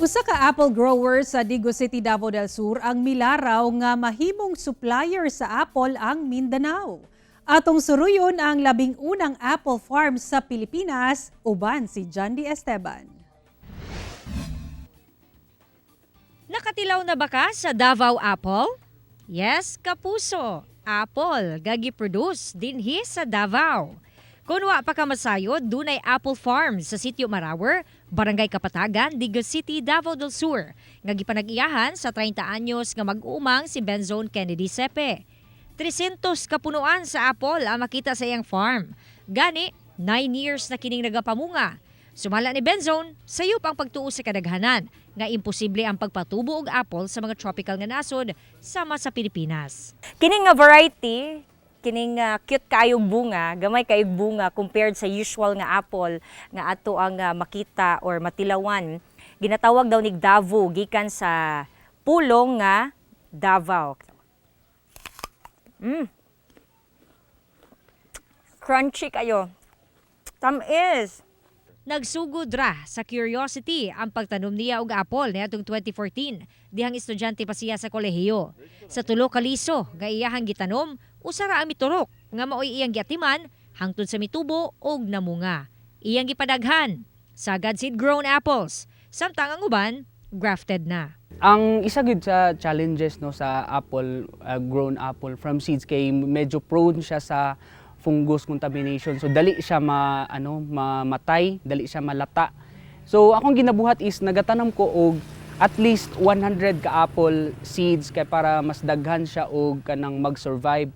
Usa ka apple grower sa Digos City, Davao del Sur ang milaraw nga mahimong supplier sa apple ang Mindanao. Atong suruyon ang 11 apple farm sa Pilipinas uban si John D. Esteban. Nakatilaw na ba ka sa Davao Apple? Yes, kapuso. Apple, gagi-produce dinhi sa Davao. Kung wa pa ka masayod, dunay apple farm sa Sitio Marawer, Barangay Kapatagan, Digos City, Davao del Sur. Nga gipanag-iyahan sa 30 anyos nga mag-umang si Benzone Kennedy Sepe. 300 kapunuan sa apple ang makita sa iyang farm. Gani, 9 years na kining nagapamunga. Sumala ni Benzone, sayop ang pagtuo sa kadaghanan nga imposible ang pagpatubo og apple sa mga tropical nga nasod sama sa Pilipinas. Kining nga variety, kining cute kaayong bunga, gamay kaayong bunga compared sa usual nga apple nga ato ang makita or matilawan. Ginatawag daw nig Davo gikan sa pulong nga Davao. Crunchy kayo. Tamis. Nagsugod ra sa curiosity ang pagtanom niya og apple niadtong 2014 dihang estudyante pa siya sa kolehiyo. Sa tulo ka liso nga iyahang gitanom, usa ra ang miturok nga maoy iyang giatiman hangtod sa mitubo og namunga. Iyang gipadaghan sagad seed grown apples, samtang ang uban grafted na. Ang isa gid sa challenges, no, sa apple grown apple from seeds kay medyo prone siya sa fungus contamination. So dali siya ma ano mamatay, dali siya malata. So akong ginabuhat is nagatanom ko og at least 100 ka apple seeds kay para mas daghan siya og kanang mag-survive.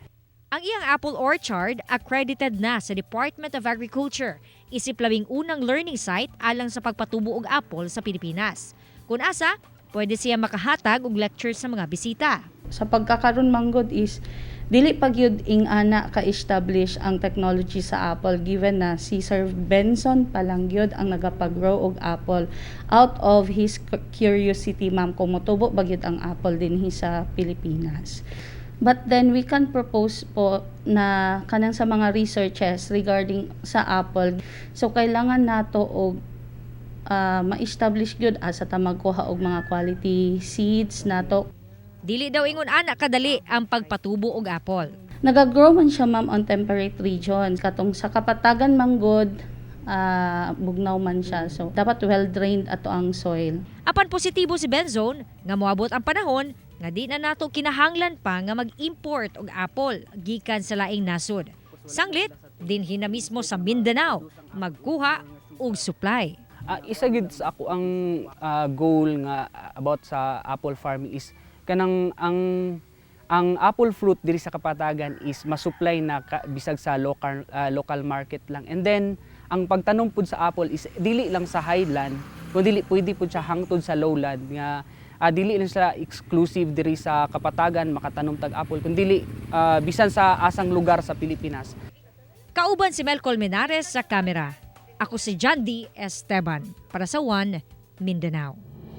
Ang iyang apple orchard accredited na sa Department of Agriculture, isip 11 learning site alang sa pagpatubo og apple sa Pilipinas. Kung asa, pwede siya makahatag og lecture sa mga bisita. Sa pagkakaron manggod is dili pa gyud ing-ana ka-establish ang technology sa apple, given na si Sir Benson pa lang gyud ang nagapag-grow og apple out of his curiosity, ma'am, kung motubo ba gyud ang apple dinhi sa Pilipinas. But then we can propose po na kanang sa mga researches regarding sa apple. So kailangan nato og ma-establish gyud asa ta magkuha og mga quality seeds nato. Dili daw ingon ana kadali ang pagpatubo og apple. Nagagrow man siya, ma'am, on temperate region. Katong sa Kapatagan manggod, bugnaw man siya. So dapat well drained ato ang soil. Apan positibo si Benzone nga moabot ang panahon nga di na nato kinahanglan pa nga mag-import og apple gikan sa laing nasod. Sanglit, dinhi na mismo sa Mindanao magkuha og supply. Isa gid sa ako ang goal nga about sa apple farming is kanang ang apple fruit diri sa Kapatagan is masupply na ka, bisag sa local market lang. And then ang pagtanom pud sa apple is dili lang sa highland kundi dili pwede pud siya hangtod sa lowland nga dili lang siya exclusive diri sa Kapatagan makatanom tag apple kundi bisan sa asang lugar sa Pilipinas. Kauban si Mel Colmenares sa kamera. Ako si John D. Esteban para sa One Mindanao.